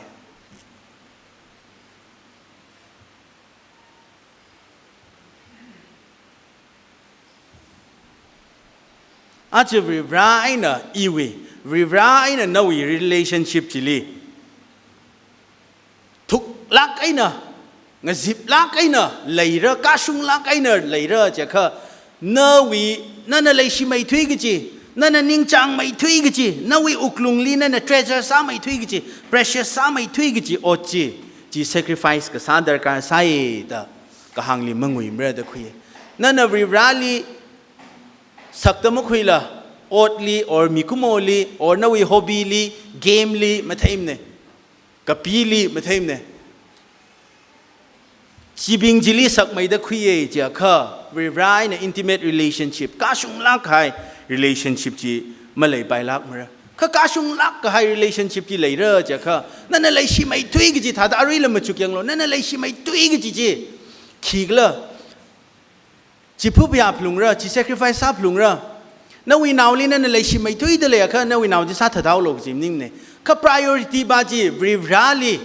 Aja Varivarā eina iwui, Varivarā eina nawui relationship chili thuklāk eina, ngaziplāk eina leira, kashunglāk eina leira jiakha, nawui, nana leishimeithui kaji, nana ningchāngmeithui kaji, nawui wuklungli nana treasure sāmeithui kaji, precious sāmeithui kaji ot chi, chi sacrifice kasā darkar sāi da kahāngli manguimara da khui. Nana Varivarāli sakta makhuila, otli, or mikumoli, or nawui hobby li, game li, matheimana. Kapili matheimana. Chibing chili sakmeida khuiya jiakha, Varivarā eina intimate relationship, kashunglāk kahai relationship chi maleipailākmara. Kha kashunglāk kahai relationship chi leira jiakha, nana leishimeithui kaji thāda aruila machuk yanglu, nana leishimeithui kaji chi khikhala, chi phuphayā phalungra, chi sacrifice sāphalungra. Nawui naoli nana leishimeithuida leiakha, nawui nao chi sāthathaolu kaji maningmana. Kha priority pa chi Varivarāli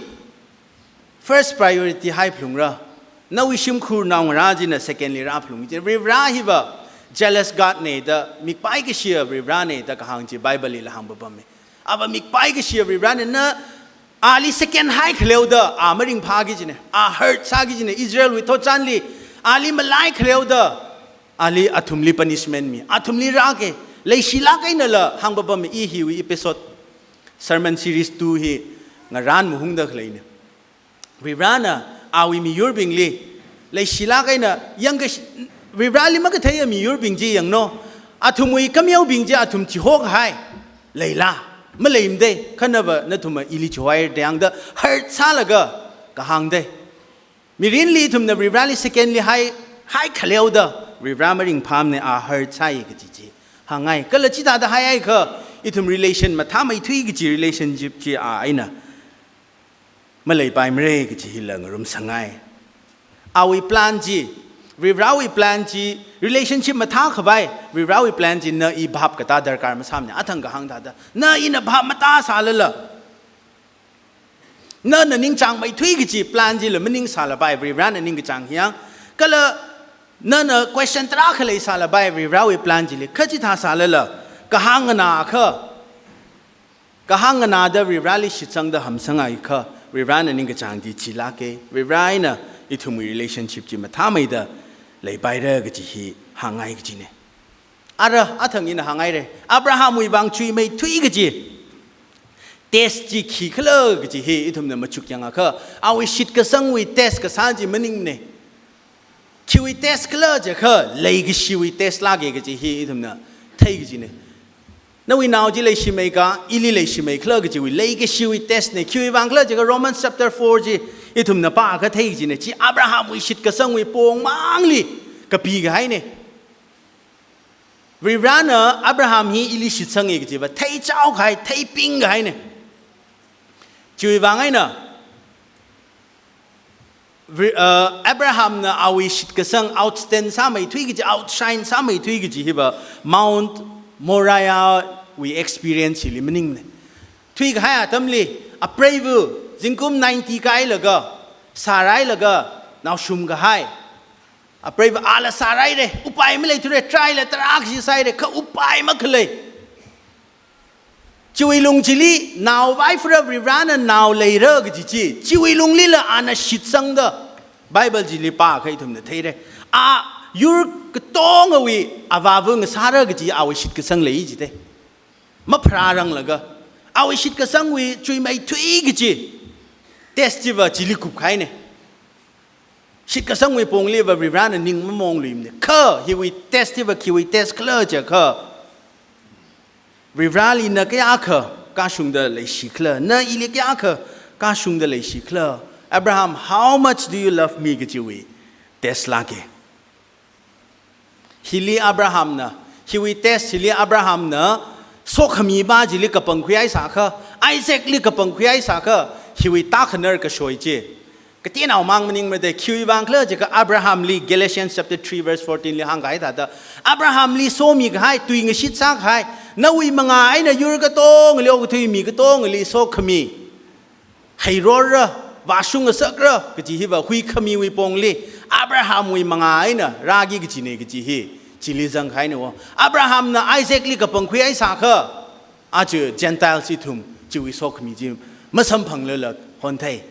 first priority haiphalungra. Nawui shimkhur naongarā china second li rāphalungra. Varivarā hiva jealous God na da, mikpai kashiya Varivarā na da kahāng chi Bible lila hāngpapamme. Ava mikpai kashiya Varivarāna, na ali second haikhaleoda a maringphāki kajina, a hurt sāki kajina, Israelwui thotchanli, ali malaikhaleoda, ali athumli punishment mi, athumli rāki, leishilāk einala hāngpapamme. I hiwui episode sermon series two hi ngarān mahungda khaleina. Varivarāna awui miyurbingli leishilāk eina yangkashi, Varivarāli makatheiya miyurbing chi yanglu. Athumwui kameobing chi athum chihokahai leila? Maleimade, kha nava nathumna ili chihoira da hāngda hurt sālaga kahāngde. Mirinli ithumna Varivarāli second li hai, haikhaleoda Varivarā maringphāmana, a hurt sāi kaji chi hāngngai. Kala chithāda haiakha ithum relation mathāmeithui kaji relationship chi a eina maleipaimara kaji hila ngarumsangngai. Awui plan chi, Varivarāwui plan chi, relationship mathākhavai Varivarāwui plan chi na i bhap katā darkar masāmana. Athang kahāng thāda, na ina bhap matāsālala, nana ningchāngmeithui kaji plan chila maningsālapai, Varivarāna ningkachāng hi yang. Kala nana question tarākha leisālapai Varivarāwui plan chili. Kha chithāsālala, kahāng nganāakha, kahāng nganāda Varivarāli shitsangda hamsangakha, Varivarāna ningkachāng chi chilāka. Varivarā eina ithumwui relationship chi mathāmeida leipaira kaji hi hāngngai kajina. Ara, athang ina hānghaira. Abrahamwui vang chuimeithui kaji test chi khikhala kaji hi ithumna machuk yangakha, awui shitkasangwui test kasā chi maningmana. Khiwui test khala jiakha, leikashiwui test lāka kaji hi ithumna thei kajina. Nawui nao chi leishimeika, ili leishimeikhala kajiwui leikashiwui test na. Khiwui vang khala jiakha Romans chapter four chi ithumna pāakha thei kajina. Chi Abrahamwui shitkasangwui pongmangli kapikahaina. Varivarāna Abraham hi ili shitsanga kajiva theichaokahai, theipingkahaina. Chiwui vang eina Vre-, uh, Abrahamna awui shitkasang outstand sāmeithui kaji, outshine sāmeithui kaji hiva Mount Moriahwui experience hili maningmana. Thuikahai atamli, apreiva, zingkum ninety kāhailaga, sārailaga, naoshum kahai. Apreiva ala sāraire, upai maleithure, try la tarākha sāhaire, kha upai makhalei. Chiwui lung chili, nao vaifara Varivarana nao leira kaji chi, chiwui lunglila ana shitsangda, Bible chili pākha ithumna theire. A yur katongawui avāva ngasāra kaji awui shitkasang lei jite. Mapharāranglaga, awui shitkasangwui chuimeithui kaji test chiva chili kupkahaine. Shitkasangwui pongliva Varivarana ning mamongluimane. Kha hiwui test hiva khiwui test khala jiakha, Varivarali na kayākha kashungda leishikhala, na ili kayākha kashungda leishikhala. Abraham, how much do you love me kajiwui test lāke. Hili Abrahamna, hiwui test hili Abrahamna, sokhami pa chili kapangkhuihai sākha, Isaacli kapangkhuihai sākha, hiwui tākhanar kashoi chi. Kateonao mang maningmade, khiwui vang khala jiakha Abrahamli, Galatians chapter three verse fourteen li hāngkahai thāda, Abrahamli somikahai, tuingashit sākahai, nawui mangā eina yur katongali, okathui mi katongali sokhami heirorra, vāshung ngasakra kaji hiva huikhamiwui pongli, Abrahamwui mangā eina rāki kajine kaji hi, chili zangkahaine wo. Abrahamna Isaacli kapangkhuihai sākha, aja Gentiles ithum chiwui sokhami chi masamphanglala honthei.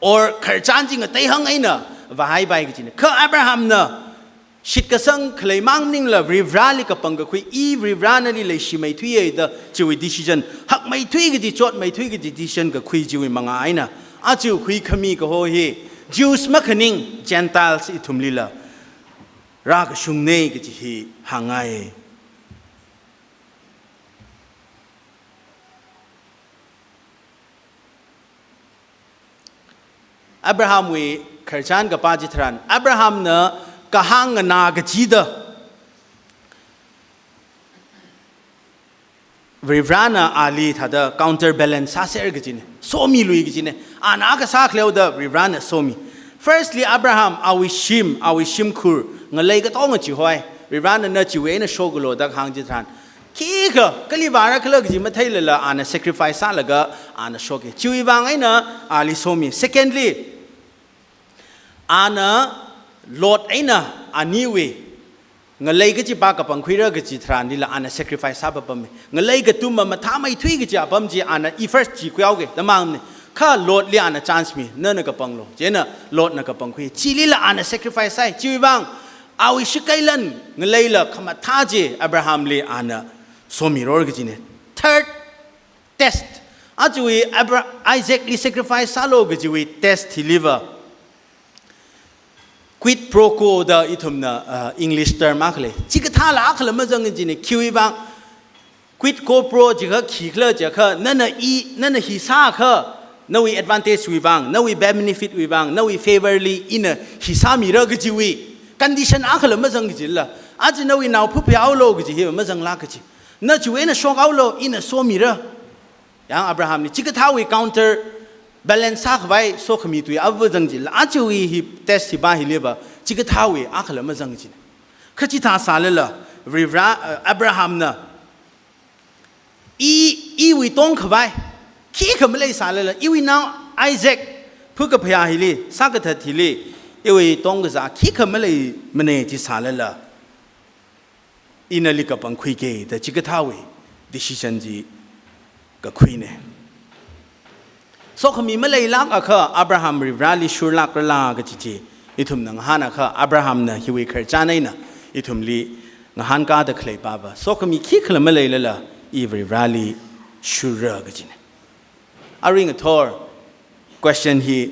Or khararchan chi ngateihang eina vāhaipai kajine. Kha Abrahamna shitkasang khalei mang maningla Varivarali kapangkakhui, i Varivara nali leishimeithuiye da chiwui decision, hakmeithui kaji, chotmeithui kaji decision kakhui chiwui mangā eina, aja huikhami kaho hi, Jews makhaning, Gentiles ithumlila rākashungne kaji hi hāngngai. Abrahamwui khararchan kapā chitharan, Abrahamna kahāng nganā kachida, Varivarana ali thāda counterbalance sāser kajine, somilui kajine, ana kasā khaleoda Varivarana somi. Firstly, Abraham, awui shim, awui shimkhur, ngalei katonga chihoi, Varivarana na chiwui eina shoklu da kahāng chitharan, khikha, kali vāra khala kaji matheilala, ana sacrifice sālaga, ana shoke. Chiwui vang eina, ali somi. Secondly, ana Lot eina aniwui ngalei kachipa kapangkhuira kaji tharanlila, ana sacrifice sāpapamme. Ngalei katumma mathāmeithui kaji apam chi ana i first chi khuihaoke, da mangmane. Kha Lotli ana chance mi, nana kapanglu. Chieina Lotna kapangkhui. Chilila ana sacrifice sāi. Chiwui vang, awui shakeilan ngaleila khamathā chi Abrahamli ana somiror kajine. Third test. Ajawui Abra-, Isaacli sacrifice sālu kajiwui test hiliva, quid pro quo da ithumna, uh, English term akha lei. Chikathāla akhala mazang kajine, khiwui vang, quid pro quo jiakha khikhala jiakha, nana i, nana hi sākha, nawui advantage wui vang, nawui benefit wui vang, nawui favour li ina hi sāmira kajiwui condition akhala mazang kajila, aja nawui nao phaphayāhaolu kaji hi mazanglāk kaji. Na chiwui eina shokhaolu, ina somira. Yang Abrahamli chikathāwui counterbalance sākhavai sokhami tui ava zang jila, ajawui hi test hipa hiliva, chikathāwui akhala mazang jine. Kha chithā sālala, Varivara, uh, Abrahamna, i, iwui tongkhavai, khikha malei sālala, iwui nao Isaac, phakaphayā hili, sākathat hili, iwui tongkazā khikha maleimane chi sālala, ina nali kapangkhuike da chikathāwui decision chi kakhuine. Sokhami maleilākakha Abraham Varivarali shurlākrala kaji chi ithumna ngahānakha, Abrahamna hiwui khararchan eina ithumli ngahānkāda khalei pava, sokhami khikhala maleilala i Varivarali shurra kajine. Arui ngathor question hi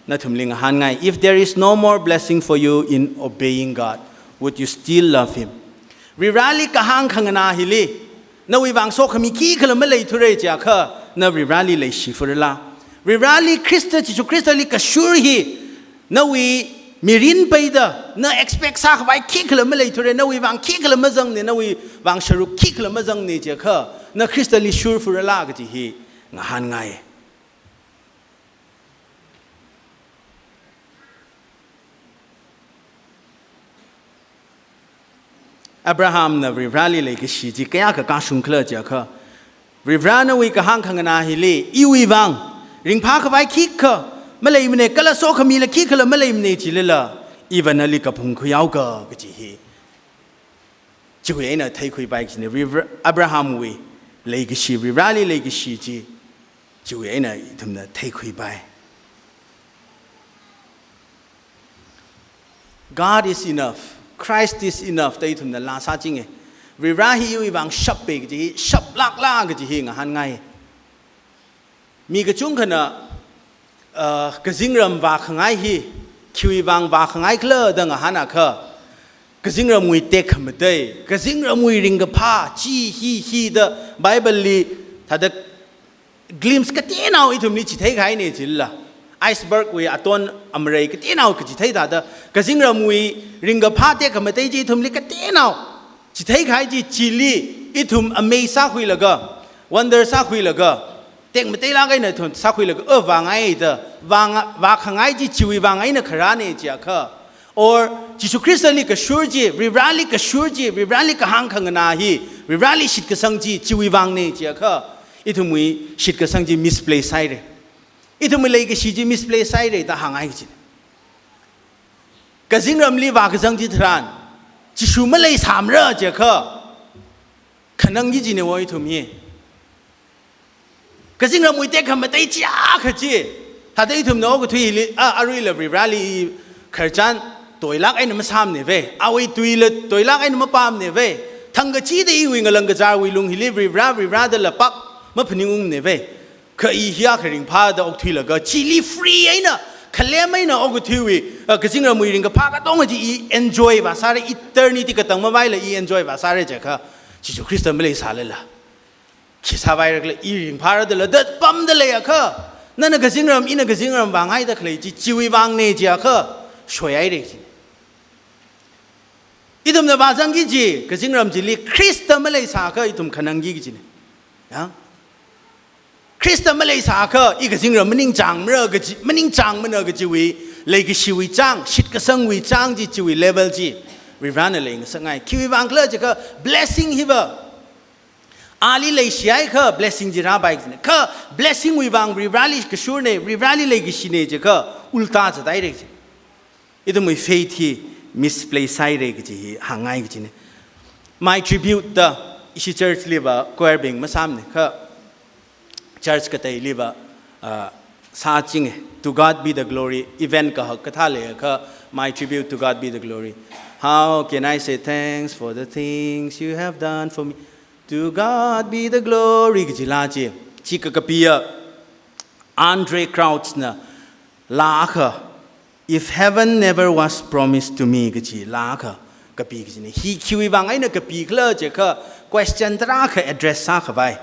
nathumli ngahānngai. If there is no more blessing for you in obeying God, would you still love Him? Varivarali kahāng khanganā hili, nawui vang sokhami khikhala maleithura jiakha, na Varivarali leishifurala? Varivarali Khrista, Jishu Khristali kashur hi, nawui mirin peida, na expect sākhavai khikhala maleithura, nawui vang khikhala mazangne, nawui vang sharuk khikhala mazangne jiakha, na Khristali shurfurala kaji hi ngahānngai. Abrahamna Varivarali leikashi chi kayākha kashung khala jiakha, Varivara nawui kahāng khanganā hili iwui vang ringphā khavai khikha maleimana, kala sokhamila khikhala maleimana chilala, iva nali kaphung khuihaoka kaji hi. Chiwui eina theikhuipai kajina, Varivara, Abrahamwui leikashi, Varivarali leikashi chi, chiwui eina ithumna theikhuipai. God is enough, Christ is enough da ithumna laa sāchinga. Varivara hi iwui vang shappa kaji hi, shaplākla kaji hi ngahānngai. Mi kachungkhana, uh, kazingram vākhangai hi khiwui vang vākhangai khala da ngahānakha, kazingramwui tekhamatei, kazingramwui ringkaphā, chi hi hi da Bible li thāda glimpse kateonao ithumli chitheikahaina chilala, iceberg wui aton amarei kateonao kachithei thāda, kazingramwui ringkaphā tekhamatei chi ithumli kateonao chitheikahai chi, chili ithum amaze sākhuilaga, wonder sākhuilaga, tekmatei lāk eina ithum sākhuilaga, "Oh, vāngai da, vānga-, vākhangai chi chiwui vang eina kharāna" jiakha, or Jishu Khristali kashur chi, Varivarali kashur chi, Varivarali kahāng khanganā hi, Varivarali shitkasang chi chiwui vangna jiakha, ithumwui shitkasang chi misplace sāhaira. Ithumwui leikashi chi misplace sāhaira da hāngngai kajina. Kazingramli vākazang chitharan, Jishu maleisāmara jiakha, khanangki kajina wo ithum hi. Kazingramwui tekhamatei chiakha chi, thāda ithumna okathui hili, a, aruila Varivarali khararchan toilāk eina masāmana ve, awui tuila toilāk eina mapamana ve, thangkachida iwui ngalang kazārwui lung hili Varivara, Varivara dala pak maphaningungmana ve. Kha i hiyākha ringphāda okthuilaga, chili free eina, khalem eina okathuiwui, uh, kazingramwui ringkaphā katonga chi i enjoy vāsāra, eternity katang mavaila i enjoy vāsāra jiakha, Jishu Khrista maleisālala khi sāvairakhala, i ringphāra dala da pamda leiakha, nana kazingram, ina kazingram vāngaida khalei chi chiwui vangna jiakha, shoihaira kajina. Ithumna vāzangki kaji kazingram chili Khrista maleisākha ithum khanangki kajina. Ya? Khrista maleisākha i kazingram maningchāngmara kaji, maningchāngmana kajiwui, leikashiwui chāng, shitkasangwui chāng chi, chiwui level chi Varivarana leingasakngai. Khiwui vang khala jiakha blessing hiva ali leishihaikha blessing chi rāpai kajina. Kha blessing wui vang Varivarali kashurna, Varivarali leikashina jiakha ulta zathaira kajina. Ithumwui faith hi misplace sāhaira kaji hi hāngngai kajina. My tribute da ishi church liva choir bing masāmana, kha church kateiliva, uh, sāchinga. To God be the glory. Event kahak kathā leiakha, my tribute, to God be the glory. How can I say thanks for the things you have done for me? To God be the glory kaji laa chi. Chi kakapiya Andraé Crouch na laa akha, "If heaven never was promised to me" kaji laa akha kapi kajina. Hi khiwui vang eina kapi khala jiakha question tarākha address sākhavai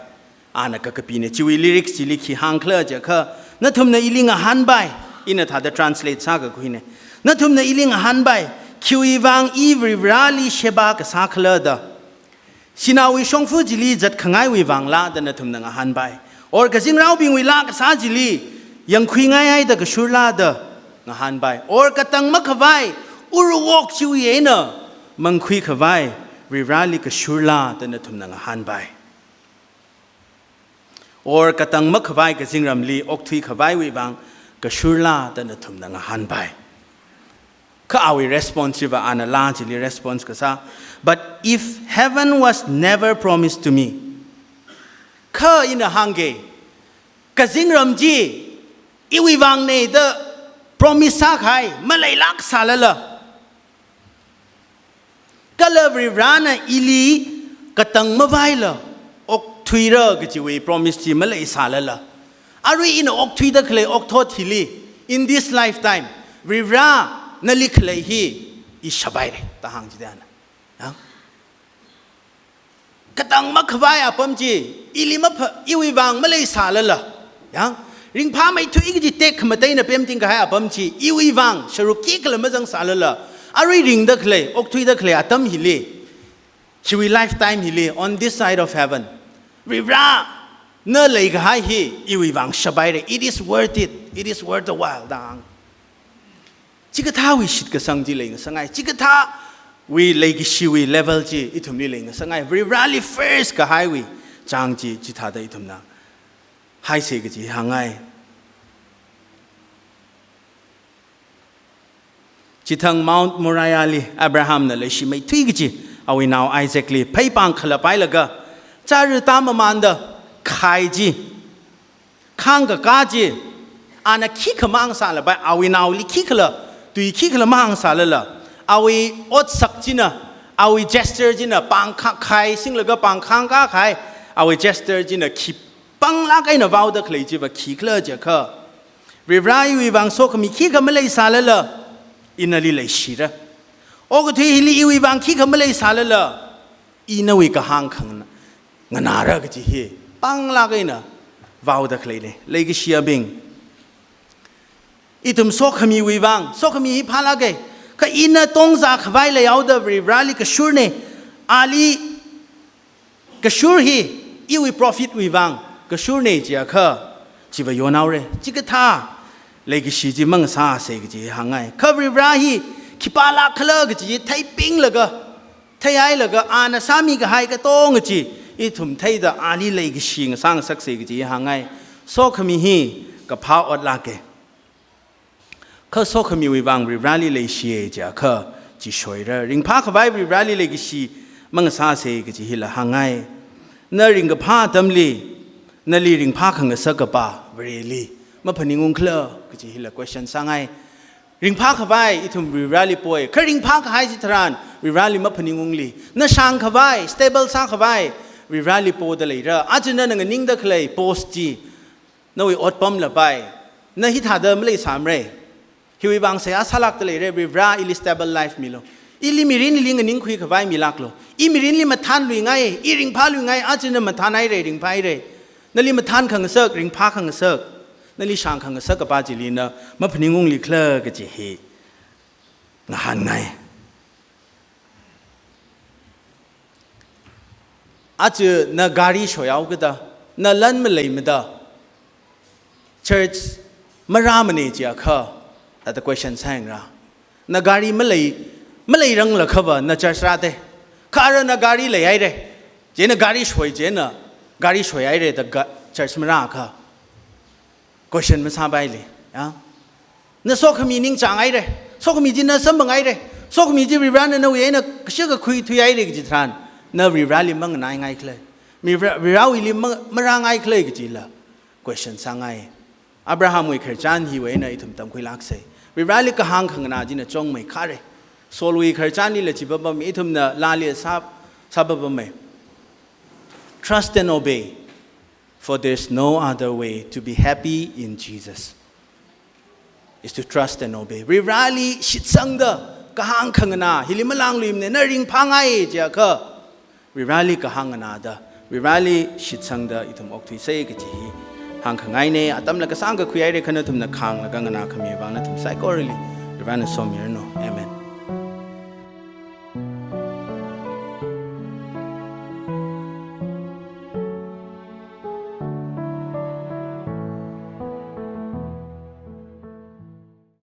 ana kakapina. Chiwui lyrics chili khi hāng khala jiakha, nathumna ili ngahānpai, ina thāda translate sākakhuina. Nathumna ili ngahānpai, khiwui vang i Varivarali sheba kasā khala da. Shanaowui shongfa chili zatkhangaiwui vangla da nathumna ngahānpai. Or kazingraobingwui laa kasā chili yangkhuingaihaida kashurla da ngahānpai. Or katang makhavai urwok chiwui eina mangkhuikhavai Varivarali kashurla da nathumna ngahānpai. Or katang makhavai kazingramli okthuikhavaiwui vang kashurla da nathumna ngahānpai. Kha awui response chiva ana laa chili response kasā, "But if heaven was never promised to me," kha ina hāngga, kazingram chi iwui vangna da promise sākahai maleilāksālala, kala Varivarana ili katang mavaila okthuira kajiwui promise chi maleisālala, arui ina okthuida khalei okthot hili, in this lifetime, Varivara nali khalei hi i shaphaira da hāng chida ana. Ya? Katang makhavai apam chi, ili mapha, iwui vang maleisālala, ya, ringphāmeithui kaji tekhamatei eina pemting kahai apam chi, iwui vang sharuk khikhala mazangsālala, arui ringda khalei, okthuida khalei atam hili, hiwui lifetime hili, on this side of heaven, Varivarana leikahai hi iwui vang shaphaira. It is worth it. It is worth the while da hāng. Chikathāwui shitkasang chi leingasakngai. Chikathā wui leikashiwui level chi ithumli leingasakngai. Varivarāli first kahaiwui chang chi chithāda ithumna haisa kaji hāngngai. Chithang Mount Moriah li Abrahamna leishimeithui kaji awui nao Isaacli pheipāng khalap hailaga, chara tamamānda khai chi, khāngkakā chi, ana khikha mangasālapai, awui naoli khikhala, tui khikhala mangasālala, awui otsak china, awui gesture china, pāng khā-, khai singlaga pāng khāngkā kahai, awui gesture china khipānglāk eina vaoda khalei chiva khikhala jiakha, Varivarā iwui vang sokhami khikha maleisālala, ina nali leishira. Okathui hili iwui vang khikha maleisālala, i nawui kahāng khangana, nganāra kaji hi pānglāk eina vaoda khaleina. Leikashiyabing, ithum sokhamiwui vang, sokhami hi phālāka. Kha ina tongzā khavai leihaoda Varivarāli kashurna. Ali kashur hi iwui profit wui vang kashurna jiakha, chiva yonhaora. Chikathā leikashi chi mangasāsa kaji hāngngai. Kha Varivarā hi khipālāk khala kaji theipinglaga, theihailaga, ana sāmi kahai katonga chi ithum theida ali leikashi ngasāngasaksa kaji hāngngai. Sokhami hi kaphā otlāka. Kha sokhamiwui vang Varivarāli leishiya jiakha chi shoira. Ringphā khavai Varivarāli leikashi mangasāsa kaji hila hāngngai. Na ringkaphā atamli, nali ringphā khangasak kapā Vareli maphaningung khala kaji hila question sāngai. Ringphā khavai ithum Varivarāli poi. Kha ringphā kahai chitharan Varivarāli maphaningungli, na shāng khavai, stable sā khavai Varivarāli poda leira. Aja nana nganingda khalei post chi, nawui otpam lapai, na hithāda maleisāmara. Hiwui vang seihā sālākda leira, Varivarā ili stable life milu. Ili mirinli nganingkhui khavai milāklu. I mirinli mathānluingai, i ringphāluingai, aja na mathānhaira, ringphāhaira. Nali mathān khangasak, ringphā khangasak, nali shāng khangasak kapā chili na maphaningungli khala kaji hi ngahānngai. Aja na gari shoihaokida, na lan maleimada, church marāmana jiakha, thāda question sāyangra. Na gari malei, maleiranglakhava na church rāda. Kha ara na gari leihaira, chieina gari shoi, chieina gari shoihaira da ga-, church marākha, question masāpaili, ya? Na sokhami ningchānghaira. Sokhami chi na samphanghaira. Sokhami chi Varivarāna nawui eina kashakakhui thuihaira kaji tharan, na Varivarāli manganāngai khala, Varivarā, Varivarāwuili ma-, marāngai khala kajila question sāngai. Abrahamwui khararchan hiwui eina ithum tamkhuilāksa. Varivarāli kahāng khanganā china chungmeikhara. Saulwui khararchanlila chi papam, ithumna lali sā, sā papama. Trust and obey, for there's no other way to be happy in Jesus, is to trust and obey. Varivarāli shitsangda kahāng khanganā, hili malāngluimana, na ringphāngai jiakha, Varivarāli kahāng nganāda, Varivarāli shitsangda ithum okthuisa kaji hi hāngkhangaina. Atamla kasāngkha khuihaira, kha nathumna khānglaga nganākhami vang nathum saikorali Varivarāna somiranu. Amen.